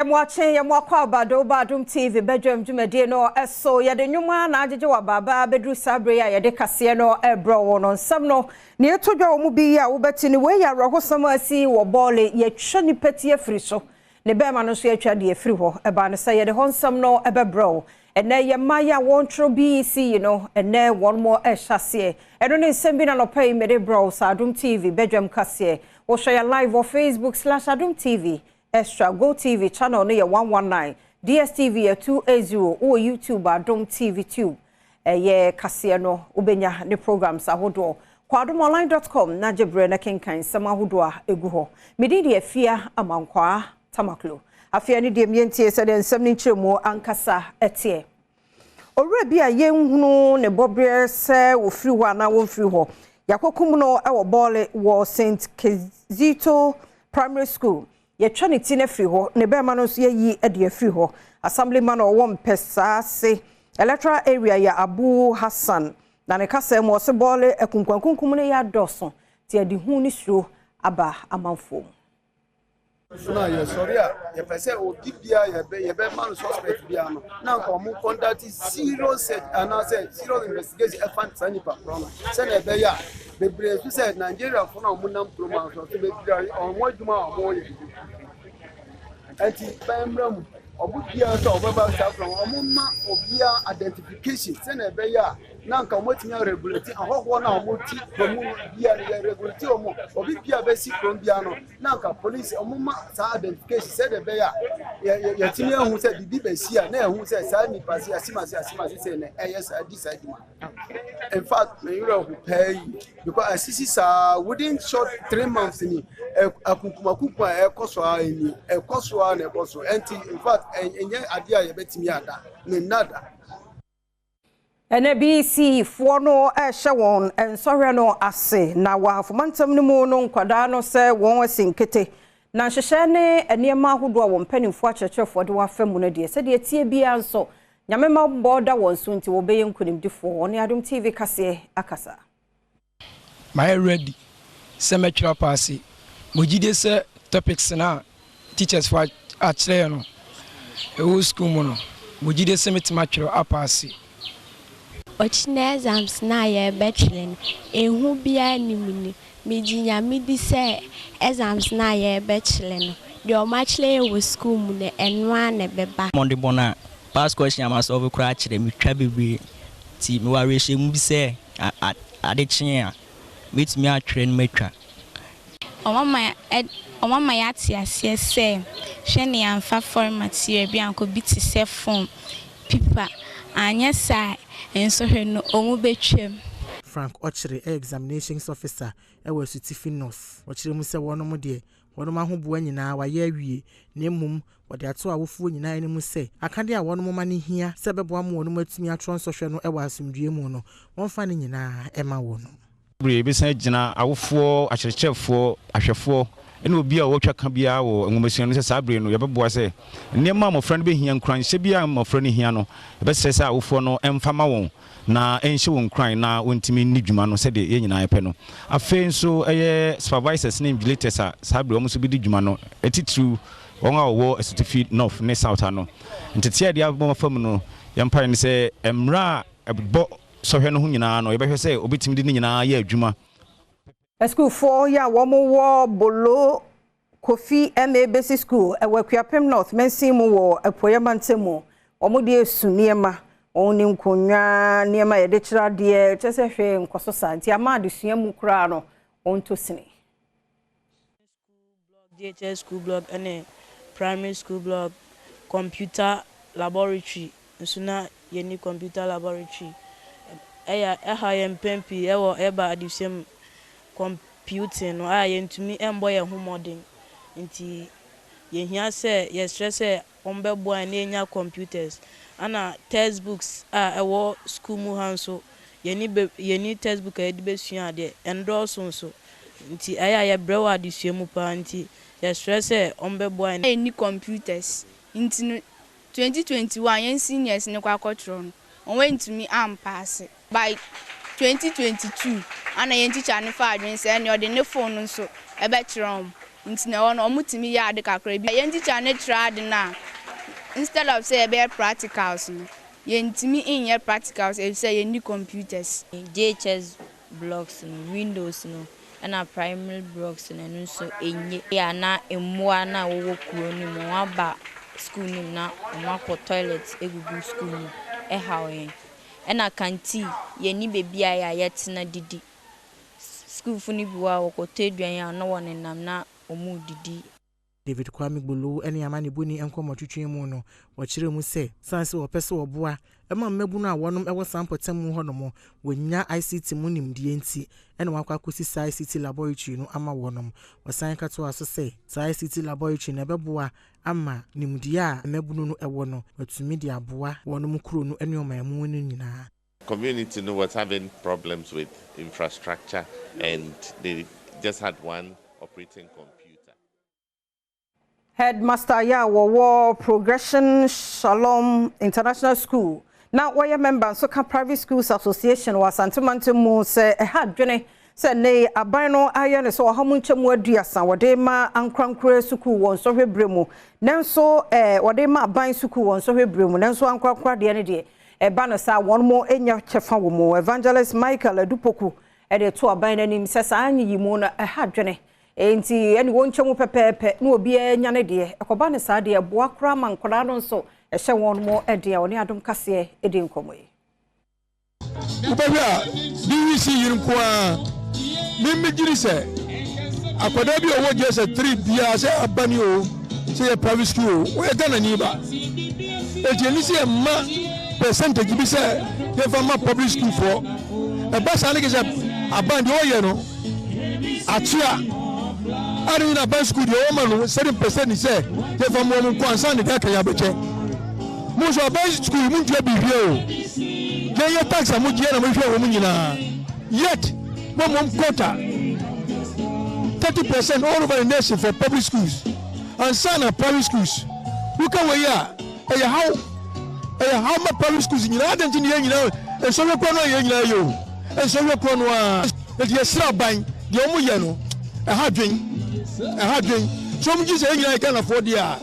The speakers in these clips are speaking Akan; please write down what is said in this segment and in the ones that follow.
Yɛmo yɛmo akɔ abado Adom TV bedwam dwumadie no ɛso. Yɛde nnwuma na agyegye wɔ baaba bɛduru saa bere a yɛde kaseɛ no ɛbrɛ wɔ no. Nsɛm no ne ɛto dwa wɔ mu bi a wobɛte ne wei yɛ awerɛhosɛm asi wɔ Bɔɔle. Yɛtwa nipa ti afiri so ne bɛrima no nso yɛatwa deɛ afiri hɔ. Ɛbaa no sɛ yɛde hɔ nsɛm no ɛbɛbrɛ wo. Ɛnɛ yɛ mmaa a wɔntwerɛ BECE yi no, ɛnɛ wɔn mo ɛhyɛ aseɛ. Ɛno ne nsɛm bi na nɔpɛ yi mede brɛ wo sɛ Adom TV bedwam kaseɛ. Wɔhwɛ yɛ live wɔ Facebook/Adom TV Extra, Go TV channel no yɛ 119, DSTV yɛ 280. Wowɔ YouTube, Adom TV Tube, ɛyɛ kaseɛ no wobɛnya ne programs ahodoɔ. Kɔ adomonline.com na gye berɛ na kenkan nsɛm ahodoɔ a ɛgu hɔ. Medin deɛ Afia Amankwaa Tamaklo. Afei ne deɛ mmiɛntie sɛdeɛ nsɛm no nkyerɛmu ankasa ɛteɛ. Owura bi a yɛnhunu ne bɔberɛ sɛ wɔfiri hɔ anaa wɔmfiri hɔ, yɛakɔkum no wɔ Bɔɔle wɔ St Kizito Primary School. Yɛtwa ne ti no afiri hɔ, ne bɛrima no nso yɛyi de afiri hɔ. Assemblyman a ɔwɔ Mpɛsaase electoral area yɛ Abu Hassan na ne kasa mu ɔsɛ Bɔɔle akunkunkunkum no yɛ adɔso nti yɛde hu ne suro aba amanfoɔ mu. Na yɛsɔre a, yɛpɛ sɛ obi bia yɛbɛma no suspect bia no na nka ɔmo conduct serious search anaasɛ serious investigation ɛfa saa nipa korɔ no, sɛnea ɛbɛyɛ a bebree nso sɛ Nigeriafoɔ no a ɔmo nam kurom a nso bebree ɔmo adwuma a ɔmo yɛ. Ɛnti bɛn mmerɛ mu ɔmo biara sɛ ɔbɛba saa kurom, ɔmo ma obiara identification sɛnea ɛbɛyɛ a na nka ɔmo atumi aregulate ahɔhoɔ no a ɔmo ti kurom no bia no. Yɛ regulate ɔmo, obi bia bɛsi kurom bia no na nka police ɔmo ma saa identification sɛdeɛ ɛbɛyɛ a yɛtumi ahu sɛ biribi bɛsi a, na ɛhu sɛ saa nipa si asimasi asimasi sɛ na ɛyɛ saa di saa dwuma. In fact, me werɛ ho pɛɛ yi because asisi saa within short 3 months ni akunkum akunkum a ɛkɔ so a ni ɛkɔ so a na ɛkɔ so. Ɛnti in fact, ɛnyɛ adeɛ a yɛbɛtumi ada ne nna da. Ɛnɛ BECE foɔ no ɛhyɛ wɔn nsɔhwɛ no ase na wɔ afomantam no mu no, nkwadaa no sɛ wɔn asi nkete na nhyehyɛ ne nneɛma ahodoɔ a wɔn mpanimfoɔ akyerɛkyerɛfoɔ de wɔafa mu no deɛ, sɛdeɛ tie biara nso Nyame ma bɔ da wɔn so nti wɔbɛyɛ nkonimdifoɔ. Wɔne Adom TV kaseɛ akasa. Mayɛ ready sɛ mɛtwerɛ apass. Mogyidie sɛ topics no a teachers fo akyerɛ no ɛwɔ school mu no, mogyidie sɛ mɛtumi atwerɛ apass. Ɔkyena exams na yɛrebɛtwerɛ no, ehu biara nim ni. Megye Nyame di sɛ exams na yɛrebɛkyerɛ no deɛ, ɔmo akyerɛ yɛ wɔ school mu no, ɛno ara na ɛbɛba. Mɔde bɔ no a past question ama solve koraa kyerɛ metwa bebree, nti mewɔ awerɛhyɛmu bi sɛ ade kyee a mɛtumi atwerɛ no matwa. Ɔmama yɛate aseɛ sɛ hwɛ ne yɛamfa foreign material bi ankɔ bi te sɛ form paper, anyɛ saa nsɔhwɛ no ɔmu bɛtwam. Frank Ɔkyere ɛyɛ examinations officer ɛwɔ Asutifi North. Wɔkyerɛ mu sɛ wɔnom deɛ, wɔnom ahoboa nyinaa wayɛ awie, na mmom wɔde ato awofoɔ nyinaa anim sɛ akadeɛ a wɔnom ma no hia sɛ ɛbɛboa ma wɔnom atumi atwerɛ nsɔhwɛ no ɛwɔ asomdwoeɛ mu no, wɔmfa no nyinaa ɛma wɔnom. Bere yɛbɛsan gyina awofoɔ, akyerɛkyerɛfoɔ, ahwɛfoɔ ɛne obi a wɔtwa ka biara wɔ nwomasua no sɛ saa bere no yɛbɛboa sɛ nneɛma a mmɔfra no bɛhia, nkuranhyɛ bi a mmɔfra no hia no, yɛbɛsrɛ sɛ awofoɔ no ɛmfa ma wɔn na ɛnhyɛ wɔn nkuran na wɔntumi nni dwuma no sɛdeɛ yɛn nyinaa yɛpɛ no. Afei nso ɛyɛ supervisors ne invigilators a saa bere wɔn nso bɛdi dwuma no, ɛtitiriw wɔn a wɔwɔ Asutifi North ne South ano ntetea a yɛde abɔ fa mu no, yɛmpae no sɛ mmerɛ a ɛbɔ sɔhwɛ no ho nyinaa no, yɛbɛhwɛ sɛ obɛtumi de ne nyinaa yɛ adwuma. Asukuufoɔ yi a wɔwɔ Bolo Kofi Ma Basic School ɛwɔ Akuapem North mansin mu wɔ Apueeɛ mantam mu, wɔn de esu nneɛma, wɔn ne nkonnwa, nneɛma a yɛde kyerɛ adeɛ, kyerɛ sɛ hwee nkɔso saa nti ama adesua mu koraa no wɔn to sini. JHS school block ɛne primary school block, computer laboratory nso na yɛni computer laboratory. Ɛyɛ ɛha yɛn mpɛn pii ɛwɔ ɛba adesua mu computing no a yɛntumi ɛmbɔ yɛn ho mmɔden, nti yɛhia sɛ yɛsrɛ sɛ wɔn bɛboa yɛn na yɛnya computers, ana textbooks a ɛwɔ school mu ha nso yɛni be yɛni textbook a yɛde bɛsua adeɛ ɛndɔɔso nso, nti ɛyɛ a yɛbrɛ wɔ adesua mu paa, nti yɛsrɛ sɛ wɔn bɛboa yɛn. Yɛnni computers nti no, 2021 yɛn seniors ne kɔ akɔtwerɛ no, wɔn ntumi ampass. By 2022 ana yɛn teacher no fa adwene sɛ ɛnea ɔde ne phone no nso ɛbɛkyerɛ wɔn. Nti na ɛhɔ no ɔmo tumi yɛ ade kakra bi. Yɛn teacher no kyerɛ ade no a, instead of sɛ yɛbɛyɛ practicals no, yɛntumi nyɛ practicals efisɛ yɛnni computers. JHS blocks no, windows no ɛna primary blocks no, ɛno nso enye. Yɛ a na mmoa no a wɔwɔ kuro no mu wɔaba school no mu na wɔakɔ toilet agugu school mu, ɛhaw yɛn. Ɛna canteen, yɛnni baabi a yɛ a yɛtena didi. Sukuufo no bi wɔ hɔ a wɔkɔtɔ aduan a na wɔnenam na wɔredidi. David Kwame Gbolo ne amanebɔni nkɔmmɔtwetwe mu no, wɔkyerɛɛ mu sɛ, sane sɛ wɔpɛ sɛ wɔboa ma mmabunu a wɔnom wɔ saa mpɔtam hɔnom wɔnya ICT mu nimdeɛ nti na wɔakɔ akɔsi saa ICT laboratory no ama wɔnom. Wɔsan ka toaa so sɛ, saa ICT laboratory no ɛbɛboa ama nimdeɛ a mmabunu no wɔ no wɔatumi de aboa wɔnom kuro no ne ɔman mu no nyinaa. Community no was having problems with infrastructure and they just had one operating computer. Headmaster yɛ a wɔwɔ Progression Shalom International School na wɔyɛ member nso ka Private Schools Association wɔ Asantemantam mu sɛ ɛha adwene sɛ nnɛ yi aban no ayɛ no sɛ 30% wɔde ma ankorankora sukuu wɔ nsɔhwɛ berɛ mu, nanso wɔde ma aban sukuu wɔ nsɔhwɛ berɛ mu, nanso ankorankora deɛ no deɛ ɛba no saa wɔn mo nya kyɛfa wɔ mu. Evangelist Michael Adupoku ɛde to aban no anim sɛ saa nyiyimu no ɛha adwene, nti ɛne wɔn nkyɛn mu pɛpɛɛpɛ na obiara nya ne deɛ. Ɛkɔba ne saa deɛ, ɛboa koraa ma nkwadaa no nso ɛhyɛ wɔn mo ɛdeɛ. Ɔne Adom Kaseɛ ɛdi nkɔmmɔ yi. Wobɛhwɛ a, BECE yi nko a memegyiri sɛ akwadaa bi a ɔwɔ JSS 3 biara, sɛ abane o, sɛ yɛ private school o, wɔyɛ Ghanani ba. Enti ɛni sɛ yɛma percentage bi sɛ yɛmfa ma public school foɔ. Ɛba saa ne kɛ sɛ aban deɛ ɔyɛ no akyea ade nyina. Aban school deɛ ɔma no certain percent sɛ yɛmfa mmoa mu nko ansa ne deɛ aka yɛ abɛkyɛ mo nso. Aban school mu ntua biribi o, yɛnyɛ tax a mogyeɛ na mohwɛ wɔ mu nyinaa, yet mo mmom quota 30% all over the nation for public schools ansa na private schools. Woka wei a, ɛyɛ haw, ɛyɛ haw ma private schools nyinaa. Adi nti ne yɛn nyinaa nsɔhwɛ korɔ no a yɛn nyinaa yɛ o, nsɔhwɛ korɔ no a. Eti yɛsrɛ aban, deɛ wɔn yɛ no ɛha dwen, ɛha dwen. So wɔn gye sɛ yɛn nyinaa yɛ Ghanafoɔ deɛ a,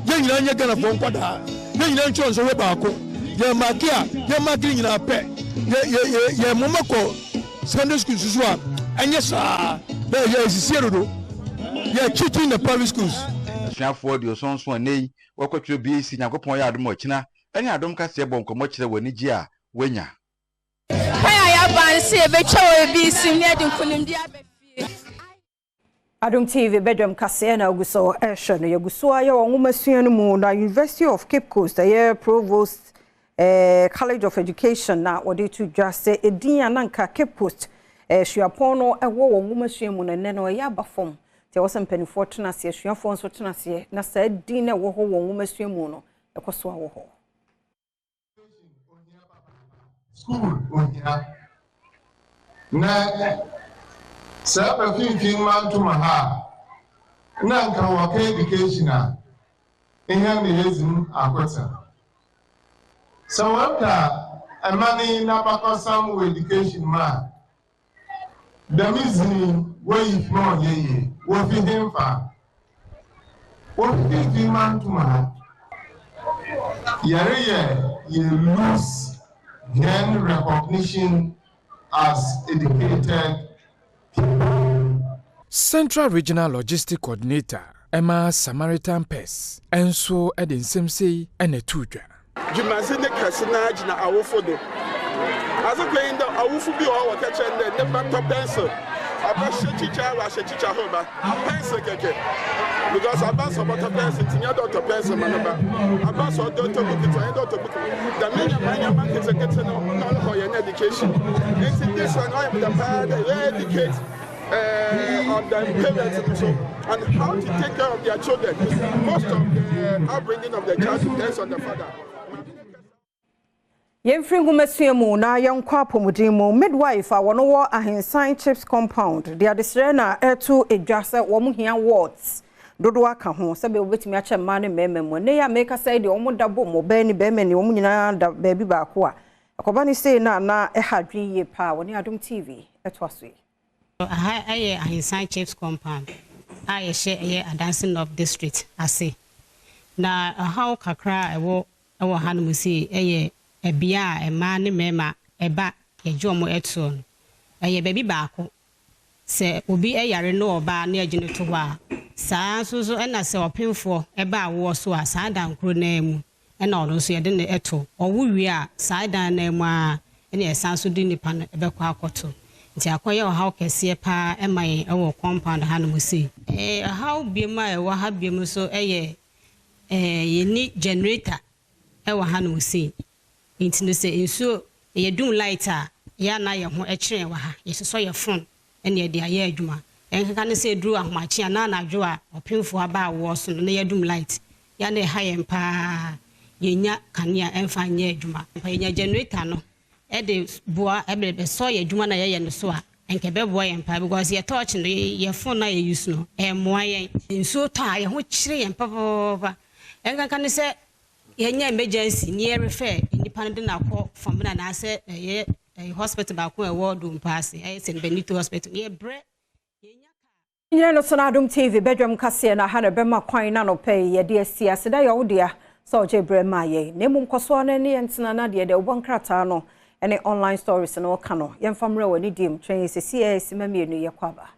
yɛn nyinaa nyɛ Ghanafoɔ nkwadaa, yɛn nyinaa ntwerɛ nsɔhwɛ baako. Yɛn mark a, yɛn mark no nyinaa pɛ. Yɛ yɛ yɛ yɛn moma kɔ secondary school soso a, ɛnyɛ saa na yɛ esisie dodo, yɛ cheating the private schools. Asuafoɔ 70 a nnɛ yi wɔkɔtwerɛ BECE, Nyankopɔn yɛ adom a ɔkyena, ɛne Adom Kaseɛ bɔ nkɔmmɔ kyerɛ wɔ anigye a wɔanya. Kwan a yɛaba no sɛ yɛbɛtwa wɔ BECE mu ne yɛde nkonimdi aba fie. Adom TV badwam kaseɛ na agu so ɛrehwɛ no. Yɛgu so ayɛ wɔn nwomasua no mu na University of Cape Coast ɛyɛ Provost College of Education na wɔde to dwa sɛ edin a nanka Cape Coast suapɔn no ɛwɔ wɔn nwomasua mu no, ɛnɛ no ɛyɛ aba fam, nti ɛwɔ sɛ mpanimfoɔ tena aseɛ, asuafoɔ nso tena aseɛ na saa din na ɛwɔ hɔ wɔ nwomasua mu no ɛkɔ so awɔ hɔ. School ohia na sɛ ɛba finfin mantoma ha a, na nka wɔka education a, ihe na yɛdzi mu akotena. Sɛ wɔka ɛma ne n'abakɔsɛm wɔ education mu a, dɛm dzin wɔyi fi ma ɔnyɛ yie. Wofi hemfa? Wofi finfin mantoma ha. Yɛreyɛ yɛ lose hɛn recognition as educated people. Central Regional Logistic Coordinator ɛma Samaritan Purse ɛnso de nsɛm sei ɛna ɛto dwa. Dwumadzi ne kɛse naa gyina awofo do. Adze kor nye dɛ, awofo bi wɔ hɔ a wɔka kyerɛ no dɛ ne ba tɔ pencil, ɔbɛhyɛ kyikya a ɔahyɛ kyikya ho ba, pencil kɛkɛ. Because aba sɛ ɔbɔtɔ pencil ntsi nnyɛ dɛ ɔtɔ pencil ma ne ba. Aba sɛ ɔdɔ tɔ book ntsi ɔnnyɛ dɛ ɔtɔ book. Dɛm ndzɛmba ndzɛmba nketsenketse no na ɔrehɔ hɛn education. Ntsi this one ɔyɛ me dɛ paa dɛ yɛ educate on the parents so on how to take care of their children. Most of the upbringing of the child depends on the father. Yɛmfiri nwomasua mu na yɛnkɔ apɔmuden mu. Midwife a wɔn wɔ Ahensan CHPS compound de adesrɛ na ɛto edwa sɛ wɔn hia wards dodoɔ aka ho sɛbɛ wɔbɛtumi akyɛ mmaa ne mmarima mu. Ɛnɛ yi a mɛka sɛ deɛ wɔn da bom, ɔbaa ne barima ni, wɔn nyinaa da baabi baako a ɛkɔba ne sei na ɛha adwene yie paa. Wɔne Adom TV ɛtoa so yi. Aha yɛ Ahensan CHPS compound. a yɛhyɛ ɛyɛ Adansi North District ase. Na ɔhaw kakra a ɛwɔ ɛwɔ hanom sei ɛyɛ ɛbea a mmaa ne mmarima ɛba yɛgye wɔn toɔ no. Ɛyɛ baabi baako. Sɛ obi yare ne ɔba na yɛgye no to hɔ a, saa ara nso so na sɛ ɔpemfoɔ ba awoɔ so a, saa dan koro no ara mu na ɔno nso yɛde no to. Ɔwo wie a, saa dan no ara mu ara na yɛsan nso de nipa no bɛkɔ akɔto. Nti akɔyɛ ɔhaw kɛseɛ pa ara ma yɛn wɔ compound hanom sei. Ɔhaw biom a ɛwɔ ha biom nso yɛ yɛnni generator wɔ hanom sei. Nti no sɛ nsuo, yɛdum light a, yɛ a na yɛn ho kyere yɛn wɔ ha. Yɛsosɔ yɛn phone na yɛde ayɛ adwuma. Ɛnkeka ne sɛ ɛduru ahomakye anaa anadwo a ɔpemfoɔ aba awoɔ so no na yɛadum light. Yɛ a na ɛha yɛn pa ara. Yɛnnya kanea mfa nyɛ adwuma. Yɛnya generator no de boa bɛsɔ yɛn adwuma no a yɛyɛ no so a, nka ɛbɛboa yɛn pa ara because yɛn torch no, yɛn phone no a yɛ use no, ɛmmoa yɛn. Nsuo tɔ a, yɛn ho kyere yɛn papapapa. Ɛnkeka ne sɛ Yɛnya emergency ne yɛ refer nipa no de no akɔ Fomena anaasɛ ɛyɛ ɛyɛ hospital baako a ɛwɔ Dompa ase ɛyɛ St Benito hospital yɛ brɛ yɛnya car. Nyina no so na Adom TV badwam kaseɛ no aha na ɛbɛma kwan na anɔpa yi yɛde asi aseda yɛ wo dea sɛ ɔgye berɛ maa yɛn na mmom kɔ so ara ne yɛn ntena na deɛ deɛ wobɔ nkrataa no ne online stories no ka no yɛmfa mmerɛ wɔ anidie mu twɛn yɛn sɛsi ɛɛ sima mmienu yɛkɔ aba.